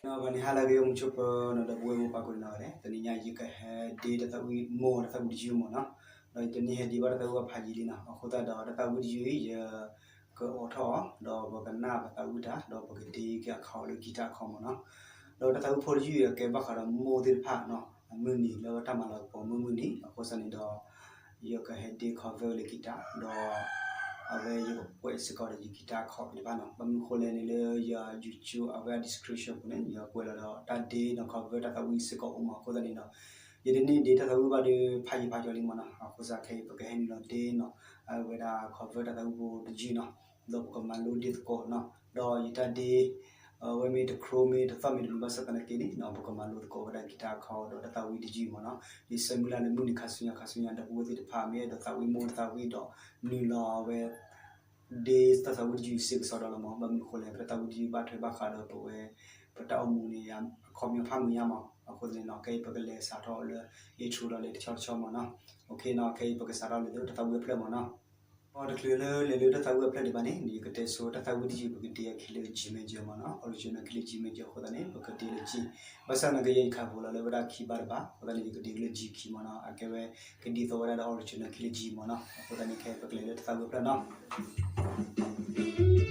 ဂီၤနံၤဟါလၢအဂ့ၤ အိၣ်မုာ်ဆိးပၢၤနီၤ ဒီပုၢ်ဝဲၢ်မိၢ်ပၢ်ကိးဂၤဒဲး, တနံၤညါယကဟဲဒ့တၢ်သးဝံၣ် မိၢ်တၢ်သးဝံၣ်တယုၢ်မ့ၢ်နီၤ, ဒီးယတန့ၢ်ဟဲဒ့ဘၣ်တၢ်သးဝံၣ်ဘၣ်ဖးယံာ်လံနီၤ, အဃိသတးဒီးတၢ်သးဝံၣ်တယုၢ်အံၤ ယကအိးထီၣ်အီၤ ဒီးပကနၣ်ပသးဝံၣ်တၢ် ဒီးပကဒ့က့ၤအခီလၢကံၣ်တၢ်အခီမ့ၢ်နီၤ, ဒီးတၢ်သးဝံၣ်ဖိတယုၢ်အံၤ အကဲဘၣ်ဃးဒီးမိၢ်သ့ၣ်တဖၣ်နီၤ, အမုၢ်နံၤလၢတၢ်မၤလၤကပီၤမုၢ်မုၢ်နံၤ, အဃိသတးန့ၣ်ဒီး ယကဟဲဒ့ cover လၢကံၣ်တၢ် ဒီး အဝဲယကကွဲးစ့ၢ်ကီးဒီးယကံၣ်တၢ်အခီသ့ၣ်တဖၣ်နီၤ, ဘၣ်မနုၤဃိလဲၣ်န့ၣ်လၢယ YouTube အဝဲအ description ပူၤန့ၣ် ယကွဲးလီၤဒီးတၢ်ဒ့နီၤ cover တၢ်သးဝံၣ်စ့ၢ်ကီးအိၣ်မး, အဃိသတးန့ၣ်ဒီး ယတန့ၢ်ဒ့တၢ်သးဝံၣ်ဘၣ်ဒီး ဖးယံာ်ဖးကၠီလံမ့ၢ်နီၤ, အဃိသတးခဲအံၤ ပကဟဲနုာ်လီၤဒ့နီၤ အဝဲဒၣ် cover တၢ်သးဝံၣ်ဖိတယုၢ်နီၤ, ဒီးပကမၤလိဒ့သကိးနီၤ, ဒီးယတၢ်ဒ့ အဝဲမ့ၢ်တ clear မ့ၢ်တသီၣ်မ့ၢ်တမုာ်ဘၣ်ဆၣ်သနာ်က့န့ၣ် ပကမၤလိသကိးဝဲဒၣ်ကံၣ်တၢ်အခီဒီးတၢ်သးဝံၣ်တယုၢ်မ့ၢ်နီၤ, ယဆၢမုၢ်လၢ်လၢမုၢ်နံၤခါဆူညါခါဆူညါ ဒီပုၢ်ဝဲၢ်သ့ၣ်တဖၣ် မ့ၢ်အဲၣ်ဒိးသးဝံၣ်မိၢ်တၢ်သးဝံၣ်ဒီး နုာ်လီၤအဝဲ ဒ့တၢ်သးဝံၣ်တယုၢ်စ့ၢ်ကစီဒီလီၤမ့ၢ်, ဘၣ်မနုၤဃိလဲၣ် ပတၢ်သးဝံၣ်တယုၢ်ဘၣ်ထွဲဘၣ်ဃးဒီးပဝဲ ပတၢ်အိၣ်မူန့ၣ် အခီပညီဖးမုၢ်ညါမ့ၢ်, အဃိသတးန့ၣ်နီၤ ခဲအံၤပကလဲၤစးထီၣ်လၢ intro ဒီးလဲၤတဆီတဆီမ့ၢ်နီၤ, ခဲအံၤပကစးထီၣ်လၢတၢ်သးဝံၣ်အဖျၢၣ်မ့ၢ်နီၤ တချုးလၢလဲၤလၢတၢ်သးဝံၣ်အဖျၢၣ်ဒံးဘၣ်န့ၣ် ယကတဲဆိတၢ်သးဝံၣ်တယုၢ် ပကဒ့အခံလၢ G major မ့ၢ်နီၤ, original key လၢ G major အဃိသတးန့ၣ် ပကဒ့လၢ G, ဘၣ်ဆၣ်သနာ်က့ယဲယခးဖိလီၤလၢဝဲဒၣ် key ဘၣ်တဘၣ် အဃိသတးန့ၣ် ယကဒ့လၢ G key မ့ၢ်နီၤ, အကဲဝဲ ကဒ်သိးဝဲဒၣ်ဒီး original key လၢ G မ့ၢ်နီၤ, အဃိသတးန့ၣ် ခဲအံၤပကလဲၤလၢတၢ်သးဝံၣ်အဖျၢၣ်နီၤ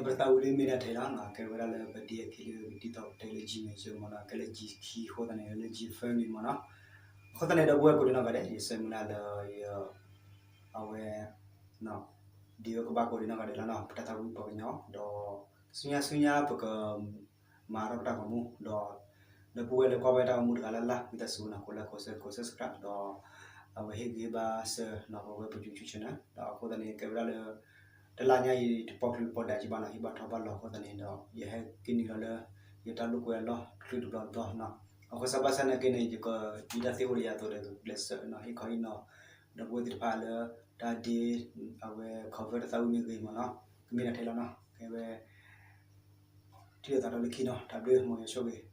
ပတသးဝံၣ်လၢမ့ၢ်ဒၣ်ထဲလီၤ, ကဲဝဲဒၣ်လၢပဒ်အခံလၢပတံၤသကိးတဲလၢ Gmail မ့ၢ်နီၤ, ကဲလၢ G ခံ အဃိသတးန့ၣ် လၢ G သၢ မ့ၢ်မ့ၢ်နီၤ. အဃိသတးန့ၣ် ဒီပုၢ်ဝဲၢ်ကိးဒံနီၢ်ဂၤဒဲး ယဆၢမုၢ်လၢ်လၢ အဝဲ ဒ်ဝဲကဘၣ်ကိးဒံနီၢ်ဂၤဒဲးလီၤနီၤ, ပတၢ်သးဝံၣ်ပှၤကညီ ဒီး ဆူညါဆူညါပက မၤထီၣ်ပတၢ်ဂီၤမူ ဒီး ဒီပုၢ်ဝဲၢ်လၢကွၢ်ဝဲတၢ်ဂီၤမူတဂၤလၢ်လၢ် ဝံသးစူၤနီၤ ကိးလၢ ကိးဆၢ ကိး subscribe ဒီး အဝဲဟ့ၣ်ဂံၢ်ဘါစၢၤနီၤ ပဝဲပ YouTube channel ဒီးအဃိသတးန့ၣ် ကဲဝဲဒၣ်လၢ တလါညါအံၤ တပီၣ်ချုးပီၣ်ဒၣ်က့ဘၣ်နီၤ ဟ့ၣ်ဘါထီၣ်ဘၣ်လီၤအဃိသတးန့ၣ်ဒီး ယဟဲက့ၤနုာ်လီၤလၢ ယတၢ်လိာ်ကွဲအလီၢ်ချုးတဘျီတဘျီနီၤ. အဃိစးဘၣ်ဆၣ်နာ်က့န့ၣ် ယက ဒ်တၢ်သ့အိၣ်ဒီးယၤအသိးဒီး ကကျဲးစၢးနီၤ ဟ့ၣ်ခီဟ့ၣ်နီၤ ဒီပုၢ်ဝဲၢ်သ့ၣ်တဖၣ်လၢ တၢ်ဒ့ အဝဲ cover တၢ်သးဝံၣ်မ့ၢ်ဂ့ၤမ့ၢ်နီၤ ကမ့ၢ်ဒၣ်ထဲလီၤနီၤ ကဲဝဲ ထံၣ်လိာ်သးဒီးလၢခံနီၤ တၢ်ဘျုး မ်ယွၤဆိၣ်ဂ့ၤ